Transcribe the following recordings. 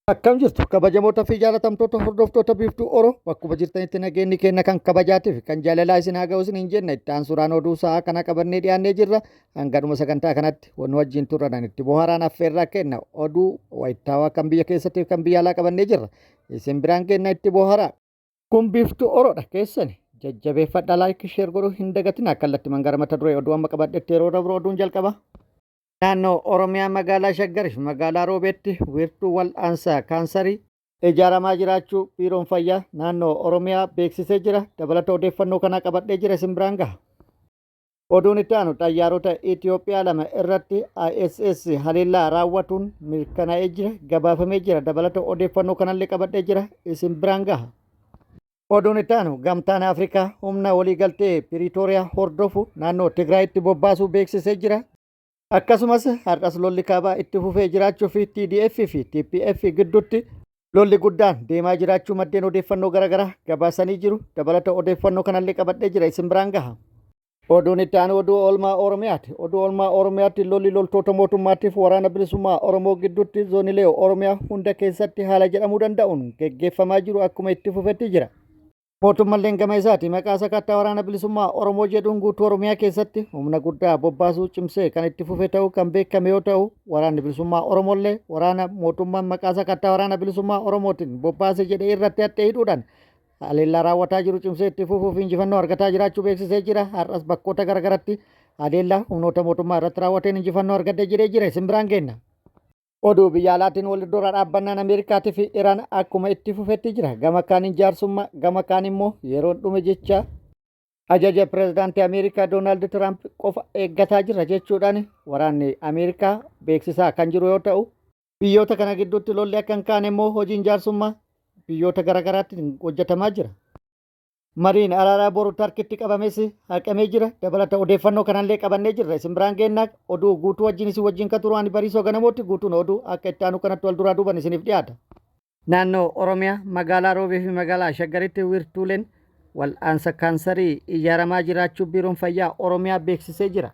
Akkam jirtu kabajamoota fi jaalatamtoota hordoftoota Biiftuu Oro, bakkuma jirtanitti nageenyi keenya kan kabajaatii fi kan jaalalaa isin haa ga'u isin hin jenna. Itti aansuudhaan oduu sa'aa kana qabannee dhiyaannee jirra. Hangadhuma sagantaa kanatti wanni wajjin turranan itti bohaaraan affeerraa kenna. Oduu wayitaawaa kan biyya keessatti fi kan biyya alaa qabannee jirra. Isin biraan kenna, itti bohaaraa. Kun Biiftuu Oroodha, keessani. Jajjabeeffadhaa, like, share godhuu hin dagatinaa. Kallattiman gara mata duree oduu amma qabadhetti yeroo dabru oduun jalqaba. Naannoo Oromiyaa magaalaa Shaggar fi magaalaa Roobeetti wiirtuu wal'aansa kaansarii ijaaramaa jiraachuu Biiroon Fayyaa naannoo Oromiyaa beeksisee jira. Dabalata odeeffannoo kanaa qabadhee jira, isin biraan gaha. Oduun itti aanu xayyaarota Itoophiyaa lama irratti ISS haleellaa raawwatuun mirkanaa'ee jira, gabaafamee jira. Dabalata odeeffannoo kanallee qabadhee jira, isin biraan gaha. Oduun itti aanu Gamtaan Afrikaa humna waliigaltee Piriitooriyaa hordofu naannoo Tigraayitti bobbaasuu beeksisee jira. Akkasumas har'as lolli kaabaa itti fufee jiraachuu fi TDF fi TPF gidduutti lolli guddaan deemaa jiraachuu maddeen odeeffannoo garaagaraa gabaasanii jiru. Dabalata odeeffannoo kanallee qabadhee jira, isin biraan gaha. Oduun itti aanu oduu oolmaa Oromiyaati. Oduu oolmaa Oromiyaatti lolli loltoota mootummaatiif waraana bilisummaa Oromoo gidduutti zoonilee Oromiyaa hunda keessatti haala jedhamuu danda'uun geggeeffamaa jiru akkuma itti fufetti jira. Mootummalleen gama isaati maqaa sakattaa waraana bilisummaa Oromoo jedhuun guutuu Oromiyaa keessatti humna guddaa bobbaasuu cimsee kan itti fufe ta'uu kan beekame yoo ta'u, waraanni bilisummaa Oromoollee waraana mootummaan maqaa sakattaa waraana bilisummaa Oromootiin bobbaase jedhee irratti haxxee hidhuudhaan haleellaa raawwataa jiru cimsee itti fufuuf injifannoo argataa jiraachuu beeksisee jira. Har'as bakkoota garaagaratti haleellaa humnoota mootummaa irratti raawwateen injifannoo argadhe jedhee jira. Isin biraan geenna. Oduu biyya alaatiin wal dura dhaabbannaan Ameerikaatii fi Iraan akkuma itti fufetti jira. Gama kaaniin jaarsummaa, gama kaan immoo yeroon dhume jecha ajaja pirezidaantii Ameerikaa Doonaald Tiraamp qofa eeggataa jira jechuudhaan waraanni Ameerikaa beeksisaa kan jiru yoo ta'u, biyyoota kana gidduutti lolli akka hin kaane immoo hojiin jaarsummaa biyyoota garaagaraatti hojjetamaa jira. Mariin araaraa boru Tarkitti qabames haqamee jira. Dabalata odeeffannoo kanallee qabannee jirra. Isin biraan geennaa, oduu guutuu wajjin isin wajjin kan turu ani Bariisoo Ganamooti. Guutuun oduu akka itti aanu kanatti wal duraa duuban isiniif dhiyaata. Naannoo Oromiyaa magaalaa Roobee fi magaalaa Shaggaritti wiirtuuleen wal'aansa kaansarii ijaaramaa jiraachuu Biiroon Fayyaa Oromiyaa beeksisee jira.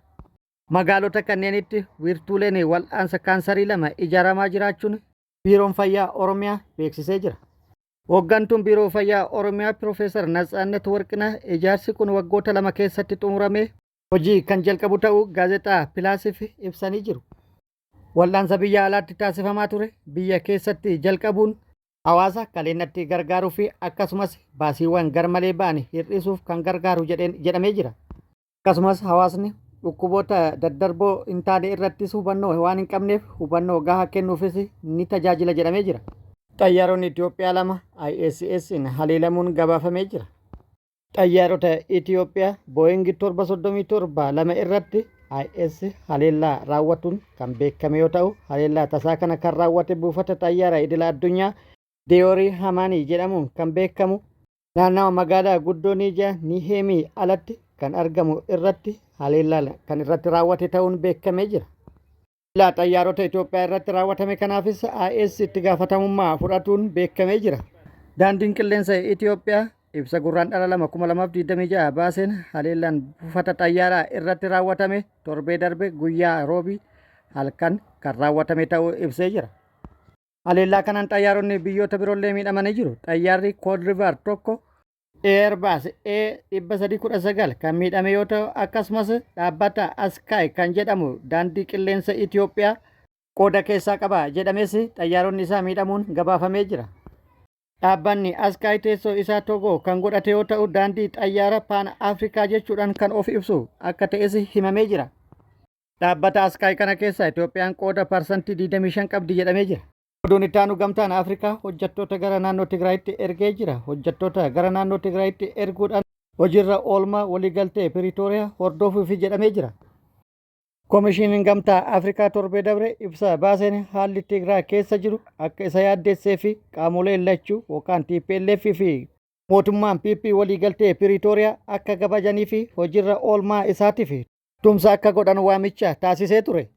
Magaalota kanneenitti wiirtuuleen wal'aansa kaansarii lama ijaaramaa jiraachuun Biiroon Fayyaa Oromiyaa beeksisee jira. Hooggantuun Biiroo Fayyaa Oromiyaa Piroofeesar Natsaannat Warqinaa ijaarsi kun waggoota 2 keessatti xumuramee hojii kan jalqabu ta'uu gaazexaa Pilaasiif ibsanii jiru. Wal'aansa biyya alaatti taasifamaa ture biyya keessatti jalqabuun hawaasa kaleenatti gargaaruu fi akkasumas baasiiwwan garmalee ba'an hir'isuuf kan gargaaru jedhamee jira. Akkasumas hawaasni dhukkuboota daddarboo hin taane irrattis hubannoo waan hin qabneef hubannoo gahaa kennuufis ni tajaajila jedhamee jira. Xayyaaronni Itoophiyaa lama ISS'n haleelamuun gabaafamee jira. Xayyaarota Itoophiyaa Boeing 737 lama irratti IS haleellaa raawwatuun kan beekame yoo ta'u, haleellaa tasaa kana kan raawwate buufata xayyaara idila addunyaa Diyoorii Hamaanii jedhamuun kan beekamu naannawa magaalaa guddoo Niijaa Niheemii alatti kan argamu irratti haleellaa kan irratti raawwate ta'uun beekamee jira. Haleellaa xayyaarota Itoophiyaa irratti raawwatame kanaafis IS itti gaafatamummaa fudhatuun beekamee jira. Daandiin qilleensa Itoophiyaa ibsa Gurraandhala 2 2026 baaseen haleellaan buufata xayyaaraa irratti raawwatame torbee darbe guyyaa roobii halkan kan raawwatame ta'uu ibsee jira. Haleellaa kanaan xayyaaronni biyyoota biroollee miidhamanii jiru. Xayyaarri Koodrivaar tokko Airbus A319 kan miidhame yoo ta'u, akkasumas dhaabbata Askaay kan jedhamu daandii qilleensa Itoophiyaa qooda keessaa qaba jedhames xayyaaronni isaa miidhamuun gabaafamee jira. Dhaabbanni Askaay teessoo isaa Togo kan godhate yoo ta'u, daandii xayyaara Paan Afrikaa jechuudhaan kan of ibsu akka ta'es himamee jira. Dhaabbata Askaay kana keessa Itoophiyaan qooda parsantii 25 qabdi jedhamee jira. Oduun itti aanu Gamtaan Afrikaa hojjettoota gara naannoo Tigraayitti ergee jira. Hojjettoota gara naannoo Tigraayitti erguudhaan hojiirra oolmaa waliigaltee Piriitooriyaa hordofuufi jedhamee jira. Komishiniin Gamtaa Afrikaa torbee dabre ibsa baaseen haalli Tigraay keessa jiru akka isa yaaddessee fi qaamoleen lachuu yookaan TPLF fi mootummaan PP waliigaltee Piriitooriyaa akka kabajanii fi hojiirra oolmaa isaatiif tumsa akka godhan waamicha taasisee ture.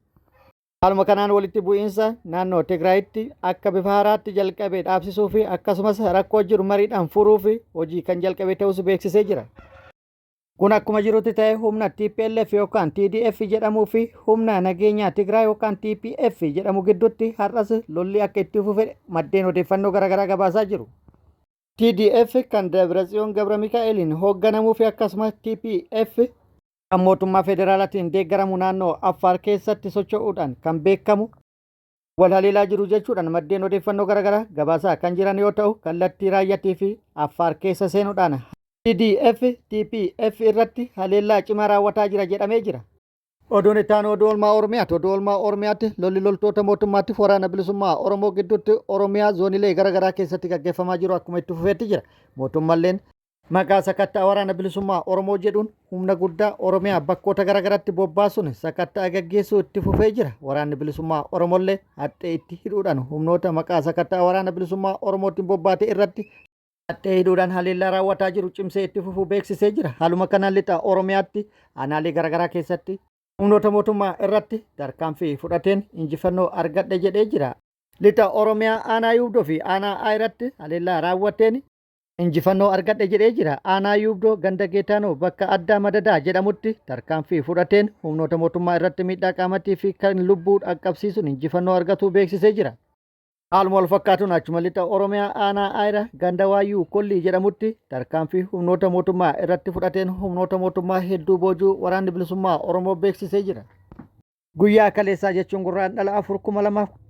Haaluma kanaan walitti bu'iinsa naannoo Tigraayitti akka bifa haaraatti jalqabe dhaabsisuu fi akkasumas rakkoo jiru mariidhaan furuuf hojii kan jalqabe ta'us beeksisee jira. Kun akkuma jirutti ta'e, humna TPLF yookaan TDF jedhamuu fi humna nageenyaa Tigraay yookaan TPF jedhamu gidduutti har'as lolli akka itti fufe maddeen odeeffannoo garaagaraa gabaasaa jiru. TDF kan Dabratsiyoon Gabra Mikaa'eliin hoogganamuu fi akkasumas TPF kan mootummaa federaalaatiin deeggaramu naannoo Affaar keessatti socho'uudhaan kan beekamu wal haleelaa jiru jechuudhaan maddeen odeeffannoo garaagaraa gabaasaa kan jiran yoo ta'u, kallattii Raayyaatii fi Affaar keessa seenuudhaan TDF TPF irratti haleellaa cimaa raawwataa jira jedhamee jira. Oduun itti aanu oduu oolmaa Oromiyaati. Oduu oolmaa Oromiyaatti lolli loltoota mootummaatti waraana bilisummaa Oromoo gidduutti Oromiyaa zoonilee garaagaraa keessatti gaggeeffamaa jiru akkuma itti fufeetti jira. Mootummaalleen maqaa sakatta'a waraana bilisummaa Oromoo jedhuun humna guddaa Oromiyaa bakkoota garaagaraatti bobbaasuun sakatta'a gaggeessuu itti fufee jira. Waraanni bilisummaa Oromollee haxxee itti hidhuudhaan humnoota maqaa sakatta'a waraana bilisummaa Oromootiin bobbaate irratti haxxee hidhuudhaan haleellaa raawwataa jiru cimsee itti fufuu beeksisee jira. Haaluma kanaan lixa Oromiyaatti aanaalee garaagaraa keessatti humnoota mootummaa irratti tarkaanfii fudhateen injifannoo argadhe jedhee jira. Lixa Oromiyaa aanaa Yuubdoo fi aanaa Ayiratti haleellaa raawwateen injifannoo argadhe jedhee jira. Aanaa Yuubdoo ganda Geetaanoo bakka addaa Madadaa jedhamutti tarkaanfii fudhateen humnoota mootummaa irratti miidhaa qaamatii fi kan lubbuu dhaqqabsiisuun injifannoo argatu beeksisee jira. Haaluma wal fakkaatuun achuma lixa Oromiyaa aanaa Ayira ganda Waayyuu Kollii jedhamutti tarkaanfii humnoota mootummaa irratti fudhateen humnoota mootummaa hedduu boojuu waraanni bilisummaa Oromoo beeksisee jira. Guyyaa kaleessaa jechuun Gurraandhala 4,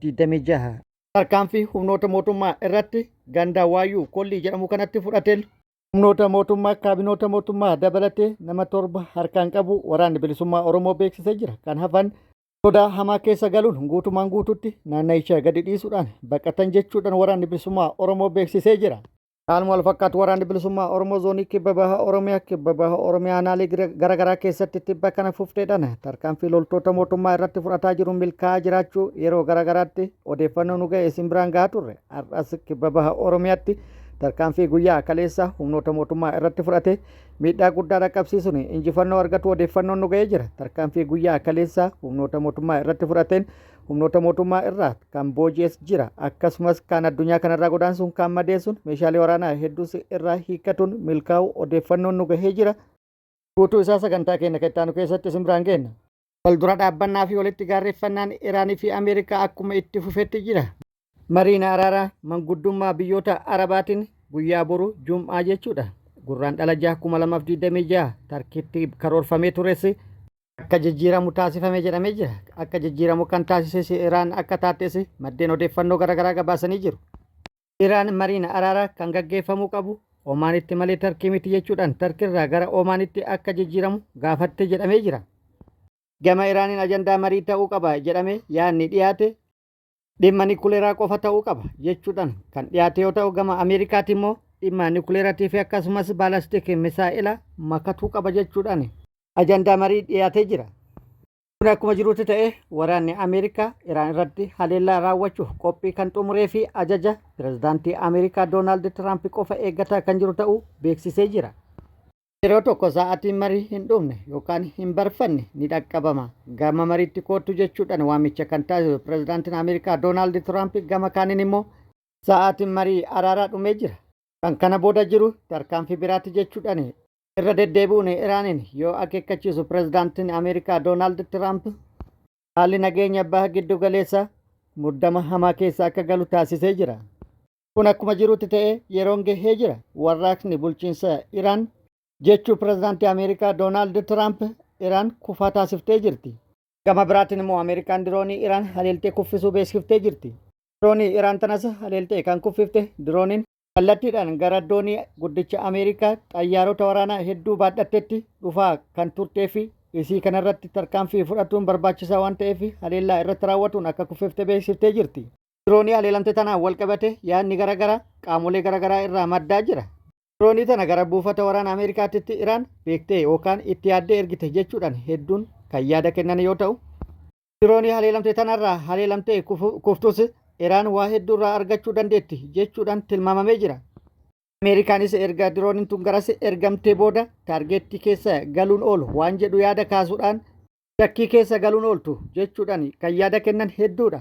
2026 tarkaanfii humnoota mootummaa irratti ganda Waayyuu Kollii jedhamu kanatti fudhateen humnoota mootummaa, kaabinoota mootummaa dabalatee nama torba harkaan qabu waraanni bilisummaa Oromoo beeksisee jira. Kan hafan sodaa hamaa keessa galuun guutumaan guututti naannicha gadi dhiisuudhaan baqatan jechuudhaan waraanni bilisummaa Oromoo beeksisee jira. Haaluma wal fakkaatu waraanni bilisummaa Oromoo zoonii kibba baha Oromiyaa, kibba baha Oromiyaa aanaalee garaagaraa keessatti tibba kana fufteedhaan tarkaanfii loltoota mootummaa irratti fudhataa jiru milkaa'aa jiraachuu yeroo garaagaraatti odeeffannoo nu ga'e isin biraan gahaa turre. Har'as kibba baha Oromiyaatti tarkaanfii guyyaa kaleessa humnoota mootummaa irratti fudhate miidhaa guddaa dhaqqabsiisuun injifannoo argatu odeeffannoon nu ga'ee jira. Tarkaanfii guyyaa kaleessa humnoota mootummaa irratti fudhateen humnoota mootummaa irraa kan booji'es jira. Akkasumas kan addunyaa kanarraa godaansuun, kan madeessuun, meeshaalee waraanaa hedduus irraa hiikkatuun milkaa'u odeeffannoon nu gahee jira. Guutuu isaa sagantaa keenya kan keessatti isin biraan geenna. Waldura dhaabbannaa fi walitti gaarreeffannaan Iraanii fi Ameerikaa akkuma itti fufetti jira. Mariin araaraa manguddummaa biyyoota Arabaatiin guyyaa boru Jum'aa jechuudha. Gurraandhala 6, 2026 Tarkiitti karoorfamee tures akka jijjiiramu taasifame jedhamee jira. Akka jijjiiramu kan taasises Iraan akka taates maddeen odeeffannoo garaagaraa gabaasanii jiru. Iraan mariin araaraa kan gaggeeffamuu qabu Omaanitti malee Tarkii miti jechuudhaan Tarkirraa gara Omaanitti akka jijjiiramu gaafatte jedhamee jira. Gama Iraaniin ajandaa marii ta'uu qaba jedhame yaadni dhiyaate dhimma nikuleeraa qofa ta'uu qaba jechuudhaan kan dhiyaate yoo ta'u, gama Ameerikaati immoo dhimma nikuleeraatii fi akkasumas ballistic misaa'ila makatuu qaba jechuudhaan ajandaa marii dhiyaatee jira. Kun akkuma jirutti ta'e, waraanni Ameerikaa Iraan irratti haleellaa raawwachuuf qophii kan xumuree fi ajaja pirezidaantii Ameerikaa Doonaald Tiraamp qofa eeggataa kan jiru ta'uu beeksisee jira. Yeroo tokko sa'aatiin marii hin dhumne yookaan hin barfanne ni dhaqqabama. Gama mariitti koottu jechuudhaan waamicha kan taasisu pirezidaantiin Ameerikaa Doonaald Tiraamp, gama kaaniin immoo sa'aatiin marii araaraa dhumee jira. Kan kana booda jiru tarkaanfii biraati jechuudhaan irra deddeebi'uun Iraaniin yoo akeekkachiisu pirezidaantiin Ameerikaa Doonaald Tiraamp, haalli nageenya baha giddu galeessa muddama hamaa keessa akka galu taasisee jira. Kun akkuma jirutti ta'e, yeroon gahee jira. Warraaqni bulchiinsa Iraan jechuu pirezidaantii Ameerikaa Doonaald Tiraamp Iraan kufaa taasiftee jirti. Gama biraatiin immoo Ameerikaan diroonii Iraan haleeltee kuffisuu beeksiftee jirti. Diroonii Iraan tanas haleeltee kan kuffifte dirooniin kallattiidhaan gara doonii guddicha Ameerikaa xayyaarota waraanaa hedduu baadhattetti dhufaa kan turtee fi isii kanarratti tarkaanfii fudhatuun barbaachisaa waan ta'eef haleellaa irratti raawwatuun akka kuffifte beeksiftee jirti. Diroonii haleelamte tanaan wal qabate yaadni garaagaraa qaamolee garaagaraa irraa maddaa jira. Diroonii tana gara buufata waraana Ameerikaatitti Iraan beektee yookaan itti yaaddee ergite jechuudhaan hedduun kan yaada kennan yoo ta'u, diroonii haleelamte tanarraa haleelamtee kuftus Iraan waa hedduurraa argachuu dandeetti jechuudhaan tilmaamamee jira. Ameerikaanis erga dirooniin tun garas ergamtee booda taargeettii keessa galuun oolu waan jedhu yaada kaasuudhaan shakkii keessa galuun ooltu jechuudhaan kan yaada kennan hedduudha.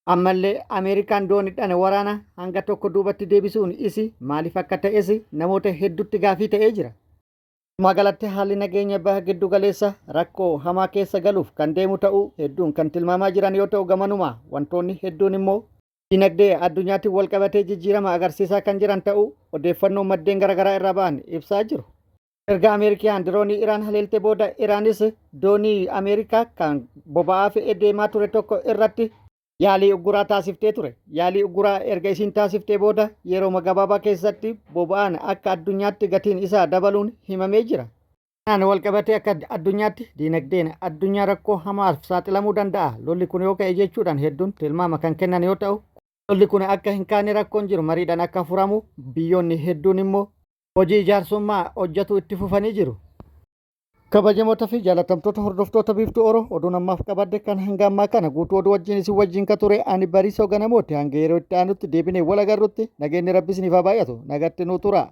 Ammallee Ameerikaan dooniidhaan waraana hanga tokko duubatti deebisuun isi maaliif akka ta'es namoota hedduutti gaafii ta'ee jira. Walumaa galatti haalli nageenya baha giddu galeessa rakkoo hamaa keessa galuuf kan deemu ta'uu hedduun kan tilmaamaa jiran yoo ta'u, gamanumaa wantoonni hedduun immoo dinagdee addunyaatiin wal qabatee jijjiirama agarsiisaa kan jiran ta'uu odeeffannoo maddeen garaagaraa irraa ba'an ibsaa jiru. Erga Ameerikaan diroonii Iraan haleelte booda, Iraanis doonii Ameerikaa kan boba'aa fe'ee deemaa ture tokko irratti yaalii ugguraa taasiftee ture. Yaalii ugguraa erga isiin taasiftee booda yeroo gabaabaa keessatti boba'aan akka addunyaatti gatiin isaa dabaluun himamee jira. Kanaan wal qabatee akka addunyaatti diinagdeen addunyaa rakkoo hamaaf saaxilamuu danda'a. Lolli kun yoo ka'e jechuudhaan hedduun tilmaama kan kennan yoo ta'u, lolli kun akka hin kaane, rakkoon jiru mariidhaan akka furamu biyyoonni hedduun immoo hojii ijaarsummaa hojjetu itti fufanii jiru. Kabajamoota fi jaalatamtoota hordoftoota Biiftuu Oro, oduun ammaaf qabadde kan hanga ammaa kana. Guutuu oduu wajjin isin wajjin ka ture ani Bariisoo Ganamooti. Hanga yeroo itti aanutti deebinee wal agarrutti nageenyi Rabbi isiniif haa baay'atu. Nagatti nuu tura.